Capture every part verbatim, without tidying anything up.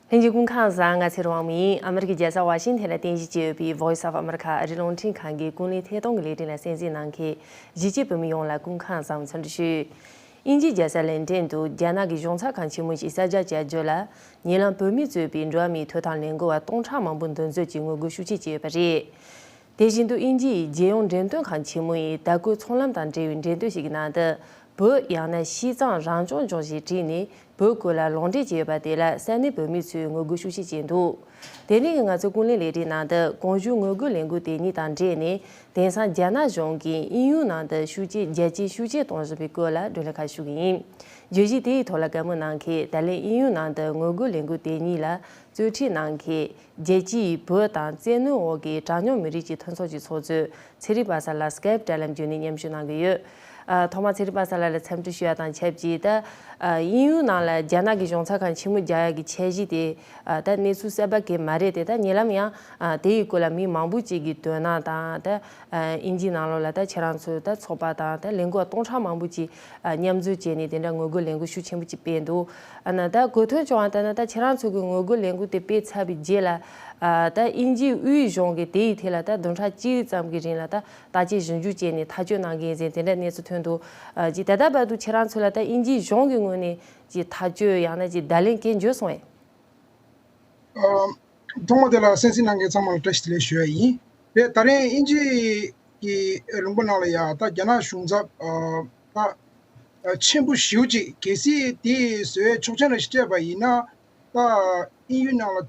ལྷན་རྒྱས་སྐུ་ཁམས་བཟང་། ང་ཚེ་རིང་དབང་མོ་ཡིན། ཨ་མི་རི་ཀའི་རྒྱལ་ས་ཝ་ཤིང་ཐན་ལ་རྟེན་གཞི་བྱས་ཡོད་པའི་Voice of America ཨ་རིའི་རླུང་འཕྲིན་ཁང་གི་ཀུན་གླེང་ཐད་གཏོང་གི་ལས་རིམ་ལ་གསན་གཟིགས་གནང་མཁན་གཞིས་བྱེས་བོད་མི་ཡོངས་ལ་སྐུ་ཁམས་བཟང་འཚམས་འདྲི་ཞུ། དབྱིན་ཇིའི་རྒྱལ་ས་ལན་ཀྲན་དུ་རྒྱ་ནག་གི་གཞུང་ཚབ་ཁང་ཆེན་མོ་ཞིག་གསར་རྒྱག་བྱ་རྒྱུ་ལ། ཉེ་ལམ་བོད་མིས་གཙོས་པའི་འགྲོ་བ་མིའི་ཐོབ་ཐང་ལས་འགུལ་བ་སྟོང་ཕྲག་མང་པོ་འདུ་འཛོམས་ཀྱིས་ངོ་རྒོལ་ཤུགས་ཆེ་བྱས་ཡོད་པ་རེད། དེ་བཞིན་དུ་དབྱིན་ཇི་ཡི་རྒྱལ་ཡོངས་འགྲེམས་སྟོན་ཁང་ཆེན་མོ་ཡིས་ད་སྐུལ་ཚོང་ལམ་དང་འབྲེལ་བའི་འགྲེམས་སྟོན་ཞིག་གི་ནང་དུ། བོད་ཡང་ན་ཤི་ཙང་རང་སྐྱོང་ལྗོངས་ཞེས་བྲིས་ནས་བོད་སྐོར་ལ་ལུང་འདྲེན་བྱས་ཡོད་པ་དེ་ལ་ས་གནས་བོད་མི་ཚོས་ངོ་རྒོལ་ཤུགས་ཆེ་བྱས་འདུག་དེ་རིང་གི་ང་ཚོའི་ཀུན་གླེང་ལས་རིམ་ནང་དུ་གོང་ཞུས་ངོ་རྒོལ་ལས་འགུལ་དེ་གཉིས་དང་འབྲེལ་ནས། དེང་སང་རྒྱ་ནག་གཞུང་གིས་དབྱིན་ཡུལ་ནང་དུ་ཤུགས་རྐྱེན་རྒྱལ་སྤྱིའི་ཤུགས་རྐྱེན་གཏོང་བཞིན་པའི་སྐོར་ལ་བགྲོ་གླེང་ཁག་ཞུ་གི་ཡིན། བརྗོད་གཞི་དེའི་ཐོག་ལ་བཀའ་མོལ་གནང་མཁན། ད་ལན་དབྱིན་ཡུལ་ནང་དུ་ངོ་རྒོལ་ལས་འགུལ་དེ་གཉིས་ལ་གཙོ་ཁྲིད་གནང་མཁན། རྒྱལ་སྤྱིའི་བོད་དང་བཙན་གནོན་འོག་གི་གྲངས་ཉུང་མི་རིགས་ཀྱི་མཐུན་ཚོགས་ཀྱི་ཚོགས་གཙོ་ཚེ་རིང་པ་སངས་ལགས་སྐའེབ་དྲ་ལམ་བརྒྱུད་ནས་མཉམ་ཞུགས་གནང་གི་ཡོད། ཨ། ཐོག་མར་ཚེ་རིང་པ་སངས་ལགས་ལ་འཚམས་འདྲི་ཞུ་ཡ་དང་ཆབས་ཅིག་ད། ཨ། དབྱིན་ཡུལ་ནང་ལ་རྒྱ་ནག་གི་གཞུང་ཚབ་ཁང་ཆེན་མོ་རྒྱག་ཡ་གི་འཆར་གཞི་དེ། ཨ། ད་གནས་ཚུལ་གསར་པ་གང་མ་རེད་དེ། ད་ཉེ་ལམ་ཡང་། ཨ། དེ་ཡི་སྐོར་ལ་མི་མང་པོ་ཅིག་གིས་དོ་སྣང་དང་། ད། ཨ། དབྱིན་ཇིའི་ནང་ལོགས་ལ་ད་ཁྱེད་རང་ཚོའི་ད་ཚོགས་པ་དང་། ད་ལས་འགུལ་བ་སྟོང་ཕྲག་མང་པོ་ཅིག་ཨ། མཉམ་འཛོམས་བྱས་ནས་དེ་འདྲ་ངོ་རྒོལ་ལས་འགུལ་ཤུགས་ཆེན་པོ་ཅིག་སྤེལ་འདུག་ཨ་ནི་ད་གོ་ཐོས་བྱུང་བ་ལྟར་ན། ད་ཁྱེད་རང་ཚོ་གི་ངོ་རྒོལ་ལས་འགུལ་དེ་སྤེལ་ཚར་བའི་རྗེས་ལ། ཨ། ད་དབྱིན་ཇིའི་དབུས་གཞུང་གིས་དེའི་ཐད་ལ་ད་བདུན་ཕྲག་གཅིག་ཙམ་གྱི་རིང་ལ་ད་བརྟག་དཔྱད་ཞིབ་འཇུག་བྱས་ནས་ཐག་གཅོད་གནང་གི་ཡིན་ཟེར་དེ་འདྲ་གནས་ཚུལ་ཐོན་འདུག་ཨ། ཅིག་ད་ལྟ་བར་དུ་ཁྱེད་རང་ཚོ་ལ་ད་དབྱིན་ཇིའི་གཞུང་གི་ངོས་ནས་ཅིག་ཐག་གཅོད་ཡང་ན་ཅིག་བརྡ་ལན་གང་བྱོན་སོང་ངས། ཨ། ཐོག་མ་དེ་ལ་གསན་གཟིགས་གནང་མཁན་ཚང་མ་ལ་བཀྲ་ཤིས་བདེ་ལེགས་ཞུ་ཡ་ཡིན། རེད། ད་རིང་དབྱིན་ཇི་གི་ལུང་པ་ནང་ལ་ཡ་ད་རྒྱ་ནག་གཞུང་ཚབ། ཨ། ད་ཆེན་པོ་ཞེ་པོ་ཅིག་གལ་སྲིད་དེ་བཟོ་ཡའི་ཆོག་མཆན་ར་ཞིག་སྤྲད་པ་ཡིན་ན། ད་དབྱིན་ཡུལ་ནང་ལ་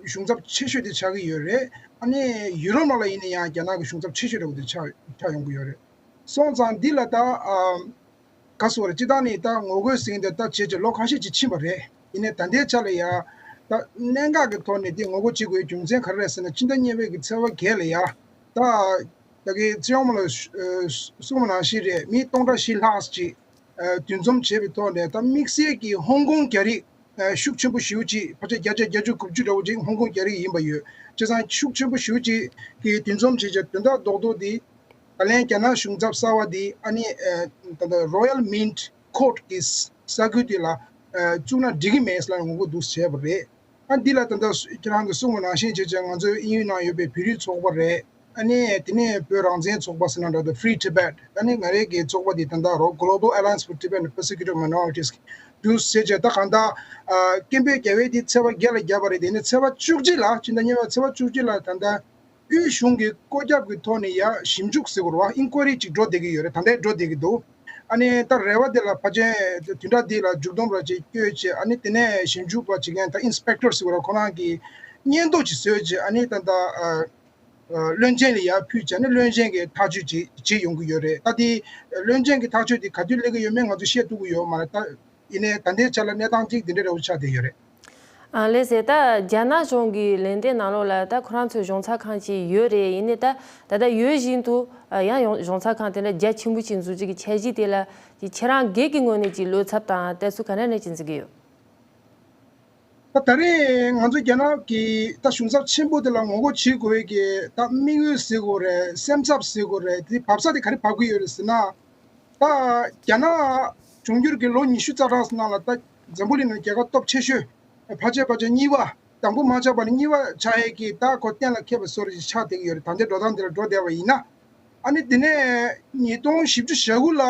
གཞུང་ཚབ་ཆེ་ཤོས་དེ་ཆགས་ཀྱི་ཡོད་རེད། ཨ་ནི་ཡུ་རོབ་ནང་ལ་ཡིན་ན་ཡང་རྒྱ་ནག་གི་གཞུང་ཚབ་ཆེ་ཤོས་འདྲ་བོ་དེ་ཆགས་ཆགས་ཡོང་གི་ཡོད་རེད། སོང་ཙང་འདི་ལ་ད། ཨ། ག་སོ་རེ་སྤྱི་བཏང་ནི་ད་ངོ་རྒོལ་ཟིན་དེ་ད་བྱས་རྗེས་ལོ་ཁ་ཤས་ཅིག་ཕྱིན་པ་རེད། ཡིན་ནའི་ད་ལྟའི་ཆ་ལ་ཡ། ད་གནད་འགག་གི་ཐོག་ནས་དེ་ངོ་རྒོལ་བྱེད་དགོས་རྒྱུ་མཚན་ག་རེ་རེད་ཟེར་ན། ཕྱི་ཟླ་གཉིས་པའི་གི་ཚེས་པ་བརྒྱད་ལ་ཡ། ད་ད་གི་ཚེ་དབང་མོ་ལ་གསུངས་པ་ནང་བཞིན་རེད། མི་སྟོང་ཕྲག་བཞི་ལྷག་ཅིག་འདུ་འཛོམས་བྱས་པའི་ཐོག་ནས། ད་དམིགས་བསལ་གྱི་ཧོང་ཀོང་རྒྱ་རིགས་ཤུགས་ཆེན་པོ་ཞེ་པོ་ཅིག་ཕལ་ཆེར་བརྒྱ་ཆ་བརྒྱད་ཅུ་དགུ་བཅུ་འདྲ་བོ་ཅིག་ཧོང་ཀོང་རྒྱ་རིགས་ཡིན་པ་ཡོད། བྱས་ཙང་ཤུགས་ཆེན་པོ་ཞེ་པོ་ཅིག་གིས་འདུ་འཛོམས་བྱས་བྱས་དོན་དག་རྡོག་རྡོག་འདི། ད་ལན་རྒྱ་ནག་གཞུང་ཚབ་གསར་པ་འདི་ཨ་ནི། ཨ། ད་ལྟ་Royal Mint Court གི་ས་ཁུལ་དེ་ལ། ཨ། བཙུགས་ན་འགྲིག་གི་མེད་ཟེར་ལ་ངོ་རྒོལ་འདུག་བྱས་པ་རེད། ཨ། འདི་ལ་ད་ལྟ་ཁྱེད་རང་གིས་གསུངས་པ་ནང་བཞིན་བྱས་བྱས་ང་ཚོའི་དབྱིན་ཡུལ་ནང་ཡོད་པའི་བོད་རིགས་ཚོགས་པ་རེད། ཨ་ནི་དེ་ནས་བོད་རང་བཙན་ཚོགས་པ་ཟེར་ན་འདྲ་འདུག Free Tibet། ཨ་ནི་ང་རའི་གི་ཚོགས་པ་འདི་ད་ལྟ་རོ་Global Alliance for Tibetan Persecuted Minorities འདུག་བྱས་བྱས། ད་གང་ལྟར། ཨ། སྐད་འབོད་རྒྱག་པ་དེ་ཚེས་པ་བརྒྱད་ལ་བརྒྱབ་པ་རེད། དེ་ནས་ཚེས་པ་བཅུ་གཅིག་ལ། ཕྱི་ཟླ་གཉིས་པའི་ཚེས་པ་བཅུ་གཅིག་ལ་ད་ལྟ། དབུས་གཞུང་གི་བཀོད་ཁྱབ་ཀྱི་ཐོག་ནས་ཡ་ཞིབ་འཇུག་ཟེར་དགོས་རེད་བ། ཨིན་ཀོ་རི་ཅིག་འགྲོ་བསྡད་ཀྱི་ཡོད་རེད། ད་ལྟའི་འགྲོ་བསྡད་ཀྱི་འདུག་ཨ་ནི་ད་རེ་བ་དེ་ལ་ཕལ་ཆེར་བདུན་ཕྲག་འདི་ལ་མཇུག་སྡོམ་ར་ཅིག་བསྐྱོད་བྱས། ཨ་ནི་དེ་ནས་ཞིབ་འཇུག་པ་ཅིག་ཡང་ད་ཨིན་སི་པེག་ཊར་ཟེར་དགོས་རེད། ཁོ་རང་གི་སྙན་ཐོ་ཅིག་བཟོས་བྱས། ཨ་ནི་ད་ད་ཨ་ཨ་བློན་ཆེན་ལ་ཡར་ཕུལ་བྱས། ཨ་ནི་བློན་ཆེན་གྱིས་ཐག་གཅོད་ཅིག་བྱེད་ཡོང་གི་ཡོད་རེད། ད་དེ་བློན་ཆེན་གྱི་ཐག་གཅོད་དེ་ག་དུས་སླེབས་ཀྱི་ཡོད་མེད་ང་ཚོ་བཤད་ཐུབ་ཀྱི་ཡོད་མ་རེད། ད། ཡིན་ནའི་ད་ལྟའི་ཆ་ལ་གནས་སྟངས་གཅིག་འདི་འདྲ་འདྲ་བོ་ཆགས་བསྡད་ཡོད་རེད། ཨ། ལགས་སེ། ད་རྒྱ་ནག་གཞུང་གི་ལན་ཏན་ནང་ལོགས་ལ་ད་ཁོ་རང་ཚོའི་གཞུང་ཚབ་ཁང་ཅིག་ཡོད་རེད། ཡིན་ནའི་ད་ད་ལྟ་ཡོད་བཞིན་དུ། ཨ། ཡང་ཡང་གཞུང་ཚབ་ཁང་དེ་འདྲ་རྒྱ་ཆེན་པོ་ཅིག་འཛུགས་རྒྱུ་གི་འཆར་གཞི་དེ་ལ་ཅིག་ཁྱེད་རང་སྒེར་གྱི་ངོས་ནས་ཅིག་བློ་འཚབ་དང་ལྟ་ཚུལ་ག་འདྲ་འདྲ་ཅིག་འཛིན་གྱི་ཡོད། ད་ད་རེས་ང་ཚོ་རྒྱ་ནག་གི་ད་གཞུང་ཚབ་ཆེན་པོ་དེ་ལ་ངོ་རྒོལ་བྱེད་དགོས་ཀྱི་ད་དམིགས་ཡུལ་ཟེར་དགོས་རེད། སེམས་འཚབ་ཟེར་དགོས་རེད། དེ་བབས་ས་དེ་ག་རེ་བབས་ཀྱི་ཡོད་རེད་ཟེར་ན། ད་རྒྱ་ནག་འབྱུང་འགྱུར་གྱི་ལོ་ཉི་ཤུ་རྩ་གྲངས་ནང་ལ་ད་འཛམ་བུ་གླིང་ནང་རྒྱལ་ཁབ་སྟོབས་ཆེ་ཤོས། ཕལ་ཆེར་ཕལ་ཆེར་གཉིས་པ། དང་པོ་མ་ཆགས་པ་ནས་གཉིས་པ་ཆགས་ཡས་ཀྱི་ད་ཁོ་གཏན་ལ་འཁེལ་བ་བཟོ་འདྲ་ཅིག་ཆགས་བསྡད་ཀྱི་ཡོད་རེད། ད་ལྟའི་འགྲོ་སྟངས་འདི་ལ་འགྲོ་བསྡད་པ་ཡིན་ན། ཨ་ནི་དེ་ནས་ཉིས་སྟོང་བཞི་བཅུ་ཞེ་དགུ་ལ།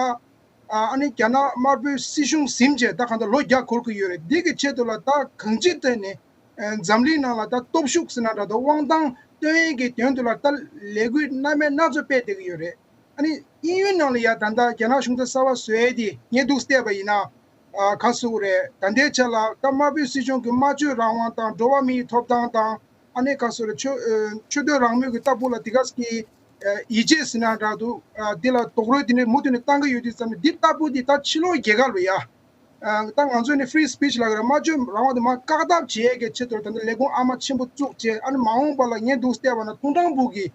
ཨ་ནི་རྒྱ་ནག་དམར་པོའི་སྲིད་གཞུང་ཟིན་བྱས་ད་གང་ལྟར་ལོ་བརྒྱ་འཁོར་གྱི་ཡོད་རེད། འདི་གི་ཆེད་དུ་ལ་ད་གང་ཅིའི་ཐད་ནས། ཨ། འཛམ་གླིང་ནང་ལ་ད་སྟོབས་ཤུགས་ཟེར་ན་འདྲ་འདུག་དབང་ཐང་སྟོན་ཡས་ཀྱི་དོན་དུ་ལ་ད་ལས་འགུལ་སྣ་མིན་སྣ་ཚོགས་སྤེལ་བསྡད་ཀྱི་ཡོད་རེད། ཨ་ནི་དབྱིན་ཡུལ་ནང་ལ་ཡ་ད་ལྟ་རྒྱ་ནག་གཞུང་ཚབ་གསར་པ་བཟོ་ཡས་དེ་ངས་འདུག་བལྟས་པ་ཡིན་ན། ཨ། ག་ཟེར་དགོས་རེད། ད་ལྟའི་ཆ་ལ་ད་དམར་པོའི་སྲིད་གཞུང་གི་སྨྲ་བརྗོད་རང་དབང་དང་འགྲོ་བ་མིའི་ཐོབ་ཐང་དང་། ཨ་ནི་ག་ཟེར་དགོས་རེད། ཆོས་ཨ་ཆོས་དད་རང་མོས་ཀྱི་ལྟ་བུ་ལ་དེ་ག་གི་ཨ་ཡིད་ཆེས་ཟེར་ན་འདྲ་འདུག་ཨ། འདི་ལ་རྡོག་རོལ་དེ་འདྲ་མུ་མཐུད་ནས་བཏང་གི་ཡོད་དུས་ཙམ་ནས། འདི་ལྟ་བུ་འདི་ད་ཕྱི་ལོགས་རྒྱལ་ཁབ་ལ་ཡ། ཨ། ད་ང་ཚོ་ནི་free speech ལབ་ཀྱི་རེད། སྨྲ་བརྗོད་རང་དབང་དེ་མར་བཀག་ཐབས་བྱེད་ཡས་ཀྱི་ཆེད་དུ་ད་ལྟ་ལས་ཁུངས་ཨ་མ་ཆེན་པོ་བཙུགས་བྱས། ཨ་ནི་མ་འོངས་པ་ལ་ངས་འདུག་བལྟས་པ་ན་ཐུང་ཀྲང་ཕུག་གི་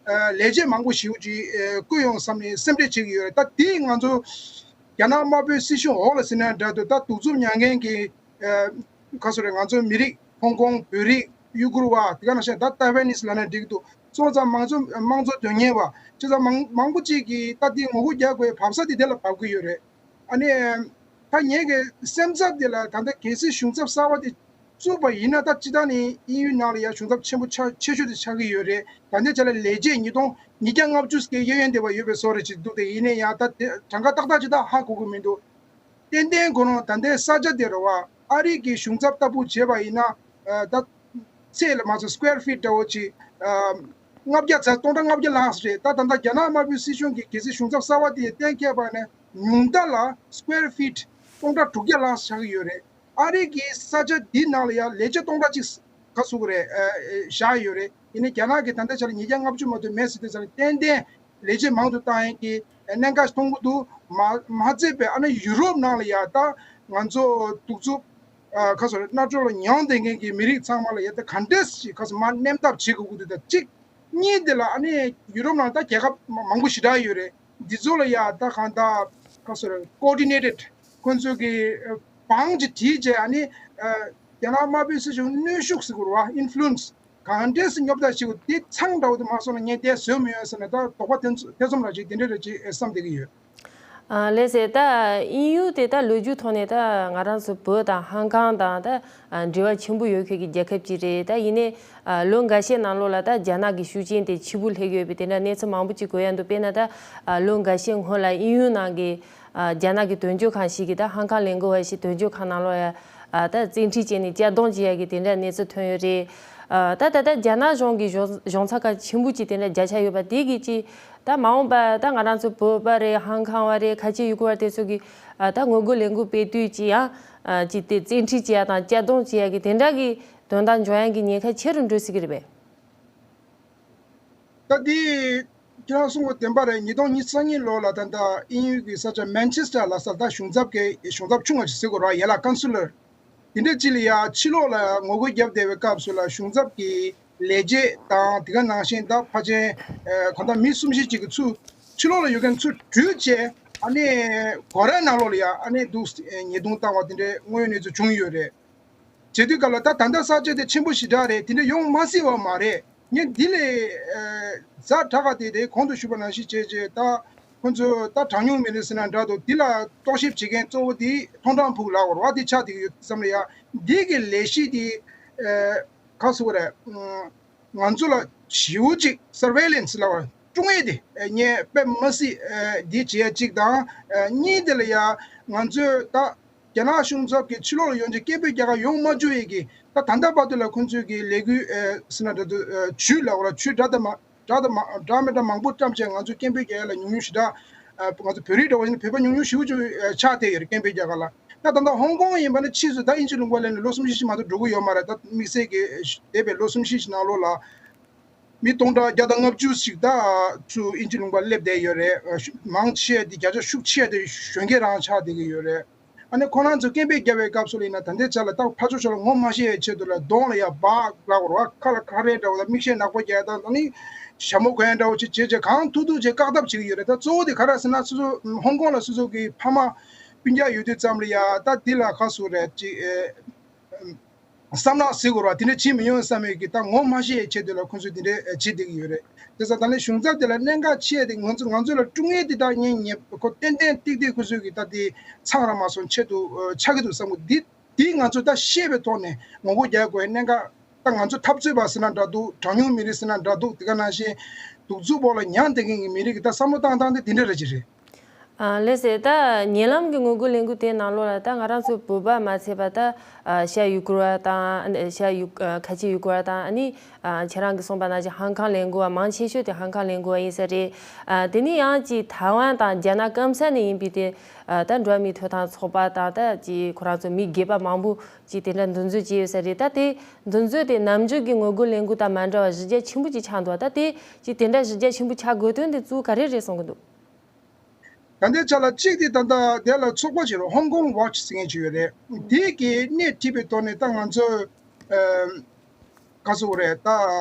ཨ་ལས་བྱེད་མང་པོ་ཞེ་པོ་ཅིག་ཨ་བསྐོ་ཡོང་བསམ་ནས་སེམས་ཁྲལ་བྱེད་ཀྱི་ཡོད་རེད། ད་དེ་ང་ཚོ་རྒྱ་ནག་དམར་པོའི་སྲིད་གཞུང་འོག་ལ་ཟེར་ན་འདྲ་འདུག་ད་གདུག་རྩུབ་མྱངས་མཁན་གྱི་ཨ་ག་ཟེར་དགོས་རེད། ང་ཚོ་མི་རིགས། ཧོང་ཀོང་བོད་རིགས། ཡུ་གུར་བ། དེ་ག་ནང་བཞིན་ད་ཏའེ་ཝན་ནིས་ལབ་ན་འགྲིག་འདུག་སོང་ཙང་མང་གཙོ་དམངས་གཙོ་དོན་གཉེར་བ། བྱས་ཙང་མང་མང་པོ་ཅིག་གིས་ད་དེ་ངོ་རྒོལ་རྒྱག་དགོས་བབས་ས་དེ་དེ་ལ་བབས་ཀྱི་ཡོད་རེད། ཨ་ནི་ད་ངེད་ཀྱི་སེམས་འཚབ་དེ་ལ་ད་ལྟ་གལ་སྲིད་གཞུང་ཚབ་གསར་པ་དེ་ བཙུགས་པ་ཡིན་ན་ད་སྤྱིར་བཏང་ནས་དབྱིན་ཡུལ་ནང་ལ་ཡང་གཞུང་ཚབ་ཆེན་པོ་ཆགས་ཆེ་ཤོས་དེ་ཆགས་ཀྱི་ཡོད་རེད། ད་ལྟའི་ཆ་ལ་ལས་བྱེད་ཉིས་སྟོང་ཉིས་བརྒྱ་ལྔ་བཅུ་ཙམ་གྱི་གཡས་གཡོན་དེ་བ་ཡོད་པའི་བཟོ་འདྲ་ཅིག་འདུག་དེ་ཡིན་ན་ཡང་ད་དེ་གྲངས་ཀ་ཏག་ཏག་ཅིག་ད་ཧ་གོ་གི་མི་འདུག་ཏན་ཏན་ཁོ་རང་ད་ལྟའི་ས་ཆ་དེ་རེད་བ། ཨ་རི་གི་གཞུང་ཚབ་ལྟ་བུ་བྱས་པ་ཡིན་ན་ཨ་ད་ཚད་ལ་མ་ཚད་square feet འདྲ་བོ་ཅིག་ཨ་ལྔ་བརྒྱ་ཙམ་སྟོང་ཕྲག་ལྔ་བརྒྱ་ལྷག་ཙམ་རེད། ད་ད་ལྟ་རྒྱ་ནག་དམར་པོའི་སྲིད་གཞུང་གིས་གལ་སྲིད་གཞུང་ཚབ་གསར་བ་དེ་གཏན་འཁེལ་བ་ན་ཉུང་མཐའ་ལ་square feet སྟོང་ཕྲག་དྲུག་བརྒྱ་ལྷག་ཙམ་ཆགས་ཀྱི་ཡོད་རེད། ཨ་རི་གི་ས་ཆ་འདི་ནང་ལ་ཡང་ལས་བྱེད་སྟོང་ཕྲག་གཅིག་ག་ཚོད་རེད་ཨ་ཨ་བཞག་ཡོད་རེད། ཡིན་ནའི་རྒྱ་ནག་གིས་ད་ལྟའི་ཆ་ལ་ཉིས་བརྒྱ་ལྔ་བཅུ་མ་གཏོགས་མེད་ཟེར་དུས་ཙང་ཏན་ཏན་ལས་བྱེད་མང་དུ་བཏང་ཡས་ཀྱི་གནད་འགག་མཐོང་གི་འདུག་མ་མ་ཚད་པའི་ཨ་ནི་ཡུ་རོབ་ནང་ལ་ཡང་ད་ང་ཚོ་གདུག་རྩུབ་ཨ་ག་ཚོད་རེད། གནམ་གྲུ་ལ་མྱོང་བསྡད་མཁན་གྱི་མི་རིགས་ཚང་མ་ལ་ཡང་ད་ག་འདྲས་ཞིག་ག་ཚོད་མར་མནན་ཐབས་བྱེད་དགོས་ཀྱི་འདུག་ད་གཅིག་གཉིས་དེ་ལ་ཨ་ནི་ཡུ་རོབ་ནང་ད་རྒྱལ་ཁབ་མ་མང་པོ་ཞེ་དྲག་ཡོད་རེད། འདི་ཚོ་ལ་ཡ་ད་གང་ལྟར་ག་ཚོད་རེད། coordinated ཁོང་ཚོ་གི་ཨ་བང་ཅིག་བྲིས་བྱས་ཨ་ནི་ཨ་རྒྱ་ནག་དམར་པོའི་སྲིད་གཞུང་གནོན་ཤུགས་ཟེར་དགོས་རེད་བ། influence གང་འདྲས་སེ་སྙོབ་ཐབས་བྱེད་དགོས། དེ་ཚང་འདྲ་བོ་དེ་མ་སོང་ན་ངས་དེ་བཟོས་མི་ཡོང་ཟེར་ནས་ད་དོགས་པ་ཐེ་ཚོམ་ཐེ་ཚོམ་ར་ཅིག་དེ་འདྲས་ར་ཅིག་བསམ་བསྡད་ཀྱི་ཡོད། ཨ་ལགས་སེ། ད་དབྱིན་ཡུལ་དེ་ད་ལོ་རྒྱུས་ཐོག་ནས་ད་ང་རང་ཚོ་བོད་དང་ཧང་ཀང་དང་ད་ཨ་འབྲེལ་བ་ཆེན་པོ་ཡོད་མཁན་གྱི་རྒྱལ་ཁབ་ཅིག་རེད། ད་ཡིན་ནའི་ཨ་ལོ་འགའ་ཤས་ནང་ལོགས་ལ་ད་རྒྱ་ནག་གི་ཤུགས་རྐྱེན་དེ་ཆེ་པོ་སླེབས་ཡོད་པའི་དེ་འདྲ་གནས་ཚུལ་མང་པོ་ཅིག་གོ་ཡ་འདུག་དཔེར་ན་ད་ཨ་ལོ་འགའ་ཤས་སྔོན་ལ་དབྱིན་ཡུལ་ནང་གི་ཨ་རྒྱ་ནག་གི་དོན་གཅོད་ཁང་ཞིག་གིས་ད་ཧང་ཀང་ལས་འགུལ་བ་ཞིག་དོན་གཅོད་ཁང་ནང་ལོགས་ཡ་ཨ་ད་བཙན་ཁྲིད་བྱས་ནས་གཅར་རྡུང་བྱེད་ཡ་གི་དེ་འདྲ་གནས་ཚུལ་ཐོན་ཡོད་རེད། ཨ་ད་ད་ལྟ་རྒྱ་ནག་གཞུང་གི་གཞུང་གཞུང་ཚབ་ཁག་ཆེན་པོ་ཅིག་དེ་འདྲ་བརྒྱབ་ཆགས་ཡོད་པ་དེ་གིས་ཅིག་ད་མ་འོངས་པ་ད་ང་རང་ཚོ་བོད་པ་རེད། ཧང་ཀང་བ་རེད། ཁ་ཆེ་ཡུ་གུར་བ་དེ་ཚོ་གིས་ཨ་ད་ངོ་རྒོལ་ལས་འགུལ་སྤེལ་དུས་ཅིག་ཡང་ཨ་ཅིག་དེ་བཙན་ཁྲིད་བྱེད་ཡ་དང་གཅར་རྡུང་བྱེད་ཡ་གི་དེ་འདྲ་གི་དོན་དག་འབྱུང་ཡ་གི་ཉེན་ཁ་ཆེ་རུ་འགྲོ་སྲིད་ཀྱི་རེད་པས། ད་དེ་ཁྱེད་རང་གསུང་བ་བདེན་པ་རེད། ཉིས་སྟོང་ཉི་ཤུ་རྩ་གཉིས་ལོ་ལ་ད་ལྟ་དབྱིན་ཡུལ་གྱི་ས་ཆ་མན་ཆེ་སི་ཊར་ལ་ས་ད་གཞུང་ཚབ་ཀྱི་གཞུང་ཚབ་ཆུང་བ་ཞིག་ཟེར་དགོས་རེད་བ། ཡན་ལག་ཀོན་སུ་ལར་དེ་འདྲ་ཅིག་ལ་ཡ་ཕྱི་ལོགས་ལ་ངོ་རྒོལ་བརྒྱབ་བསྡད་པའི་སྐབས་སུ་ལ་གཞུང་ཚབ་ཀྱི་ལས་བྱེད་དང་དེ་ག་ནང་བཞིན་ད་ཕལ་ཆེར་ཨ་གང་ལྟར་མི་གསུམ་བཞི་ཅིག་གིས་ཚུར་ཕྱི་ལོགས་ལ་ཡོད་མཁན་ཚུར་བྲོས་བྱས་ཨ་ནི་སྒོ་རའི་ནང་ལོགས་ལ་ཡ་ཨ་ནི་འདུག་ཉེས་རྡུང་བཏང་བ་དེ་འདྲའི་དངོས་ཡོད་གནས་ཚུལ་བྱུང་ཡོད་རེད། བྱེད་དུས་སྐབས་ལ་ད་ད་ལྟ་ས་ཆ་དེ་ཆེན་པོ་ཞེ་དྲག་རེད། དེ་འདྲ་ཡོང་མ་སྲིད་པ་མ་རེད། ངས་འདི་ལས་ཨ་ཛ་དྲག་ག་དེ་དེ་གོང་དུ་ཞུས་པ་ནང་བཞིན་བྱས་རྗེས་ད་ཁོ་ཚོ་ད་གྲངས་ཉུང་མི་རིགས་ཟེར་ན་འདྲ་འདུག་འདི་ལ་རྟོག་ཞིབ་བྱེད་མཁན་གཙོ་བོ་འདི་ཐོང་ཀྲང་ཕུག་ལབ་པ་རེད་བ། འདི་ཆགས་བསྡད་ཀྱི་ཡོད་བསམ་ལ་ཡ་འདི་གི་ལས་གཞི་འདི་ཨ་ག་ཟེར་དགོས་རེད། ང་ཚོ་ལ་ཞེ་པོ་ཅིག་surveillance ལབ་པ་སྲུང་ཡས་དེ་ངས་དཔེ་མ་སྲིད་འདི་བྱེད་ཡ་གཅིག་དང་། གཉིས་དེ་ལ་ཡ་ང་ཚོས་ད་རྒྱ་ནག་གཞུང་ཚབ་ཀྱིས་ཕྱི་ལོགས་ལ་ཡོང་རྗེས་སྐད་འབོད་རྒྱག་ག་ཡོང་མ་བཅུག་ཡས་ཀྱི་ད་ད་ལྟ་བར་དུ་ལ་ཁོང་ཚོས་ཀྱི་ལས་འགུལ་ཟེར་ན་འདྲ་འདུག་ཇུས་ལབ་པ་ལ་ཇུས་འདྲ་དང་མ་འདྲ་དང་མ་འདྲ་མི་འདྲ་མང་པོ་བཀྲམ་བྱས་ང་ཚོས་སྐད་འབོད་རྒྱག་ཡ་ལ་ཉུང་ཉུང་ཞེ་དྲག་ང་ཚོ་བོད་རིགས་འདྲ་བོ་ཡིན་ན་བོད་པ་ཉུང་ཉུང་ཞེ་པོ་ཅིག་ཆགས་བསྡད་ཡོད་རེད། སྐད་འབོད་རྒྱག་ག་ལ། ད་ད་ལྟ་ཧོང་ཀོང་ཡིན་པ་ན་ཕྱིས་སུ་ད་དབྱིན་ཇི་ལུང་པ་སླེབས་ནས་ལོ་གསུམ་བཞི་ཞིག་མ་གཏོགས་འགྲོ་གི་ཡོད་མ་རེད། ད་དམིགས་བསལ་གྱི་འདས་པའི་ལོ་གསུམ་བཞི་ཞིག་ནང་ལོགས་ལ་མི་སྟོང་ཕྲག་བརྒྱ་དང་ལྔ་བཅུ་ཞིག་ད་ཚུར་དབྱིན་ཇི་ལུང་པ་སླེབས་བསྡད་ཡོད་རེད། མང་ཆེ་བ་དེ་བརྒྱ་ཆ་ཤུགས་ཆེ་བ་དེ་གཞོན་སྐྱེས་རང་ཆགས་བསྡད་ཀྱི་ཡོད་རེད། ཨ་ནི་ཁོ་རང་ཚོ་སྐད་འབོད་རྒྱབ་པའི་སྐབས་སུ་ལ་ཡིན་ན་ད་ལྟའི་ཆ་ལ་ད་ཕར་ཕྱོགས་ཕྱོགས་ལ་ངོ་མ་ཤེས་པའི་ཆེད་དུ་ལ་གདོང་ལ་ཡ་སྦག་ལབ་དགོས་རེད་བ། ཁ་ལ་ཁ་རས་འདྲ་བོ་དང་མིག་ཤེལ་ནག་པོ་རྒྱག་ཡ་དང་ཨ་ནི་ཞྭ་མོ་གོན་ཡ་འདྲ་བོ་ཅིག་བྱས་བྱས་གང་ཐུབ་ཐུབ་བྱས་བཀག་ཐབས་བྱེད་ཀྱི་ཡོད་རེད། ད་གཙོ་བོ་དེ་ག་རེ་ཟེར་ན་སོ་སོ་ཧོང་ཀོང་ལ་སོ་སོ་གི་ཕ་མ་སྤུན་ཀྱག་ཡོད་དུས་ཙམ་ལ་ཡ་ད་འདི་ལ་ཁ་སུ་རེད་ཅིག་ཨེ། བསམ་ནག་ཟེར་དགོས་རེད་བ། དེ་འདྲ་བྱེད་མི་ཡོང་བསམ་ཡས་ཀྱི་ད་ངོ་མ་ཤེས་ཡས་ཆེད་དུ་ལ་ཁོ་ཚོས་དེ་འདྲ་བྱེད་བསྡད་ཀྱི་ཡོད་རེད། དེ་ཙང་ད་ལན་གཞུང་ཚབ་དེ་ལ་གནད་འགག་ཆེ་ཡས་དེ་ང་ཚོ་ང་ཚོ་ལ་སྲུང་ཡས་དེ་ད་ངས་ངས་ཁོ་ཏན་ཏན་ཏིག་ཏིག་ཁོ་ཚོས་ཀྱི་ད་དེ་ཚང་ར་མ་སོང་ཆེད་དུ་ཆགས་ཀྱི་འདུག་བསམ་གི་འདུག་འདི་འདི་ང་ཚོ་ད་ཤེས་པའི་ཐོག་ནས་ངོ་རྒོལ་རྒྱག་དགོས་ཡས་གནད་འགག་ད་ང་ཚོ་འཐབ་རྩོད་པ་ཟེར་ན་འདྲ་འདུག་གྲངས་ཉུང་མི་རིགས་ཟེར་ན་འདྲ་འདུག་དེ་ག་ནང་བཞིན་གདུག་རྩུབ་འོག་ལ་མྱངས་བསྡད་མཁན་གྱི་མི་རིགས་ཀྱི་ད་བསམ་བློ་བཏང་སྟངས་དེ་དེ་འདྲ་རེད་ཅིག་རེད། ཨ་ལགས་སེ། ད་ཉེ་ལམ་གྱི་ངོ་རྒོལ་ལས་འགུལ་དེའི་ནང་ལོགས་ལ་ད་ང་རང་ཚོ་བོད་པ་མ་ཚད་པ་ད་ཨ་ཤ་ཡུ་གུར་བ་དང་ཤ་ཡུ་ཁ་ཆེ་ཡུ་གུར་བ་དང་ཨ་ནི་ཁྱེད་རང་གིས་གསུངས་པ་ནང་བཞིན་ཧང་ཀང་ལས་འགུལ་བ་མང་ཆེ་ཤོས་དེ་ཧང་ཀང་ལས་འགུལ་བ་ཡིན་ས་རེད། ཨ་དེ་ནི་ཡང་ཅིག་ཐའེ་ཝན་དང་རྒྱ་ནག་སྐམ་ས་ནས་ཡིན་པའི་དེ་ཨ་ད་འགྲོ་བ་མིའི་ཐོབ་ཐང་ཚོགས་པ་དང་ད་ཅིག་ཁོ་རང་ཚོ་མི་སྒེར་པ་མང་པོ་ཅིག་དེ་འདྲ་འདུ་འཛོམས་བྱས་ཡོད་ས་རེད། ད་དེ་འདུ་འཛོམས་དེ་ནམ་རྒྱུན་གྱི་ངོ་རྒོལ་ལས་འགུལ་དང་མ་འདྲ་བ་གཞི་རྒྱ་ཆེན་པོ་ཅིག་ཆགས་འདུག་ད་དེ་ཅིག་དེ་འདྲ་གཞི་རྒྱ་ཆེན་པོ་ཆགས་དགོས་དོན་དེ་གཙོ་བོ་ག་རེ་རེད་བསམ་གྱི་འདུག་ད་ལྟའི་ཆ་ལ་གཅིག་དེ་ད་ལྟ་དེ་ལ་ཚོགས་པ་ཅིག་རེད། Hong Kong Watch ཟེར་མཁན་ཅིག་ཡོད་རེད། དེ་གིས་སྣེ་ཁྲིད་པའི་ཐོག་ནས་ད་ང་ཚོ་ཨ་ག་ཟེར་དགོས་རེད། ད་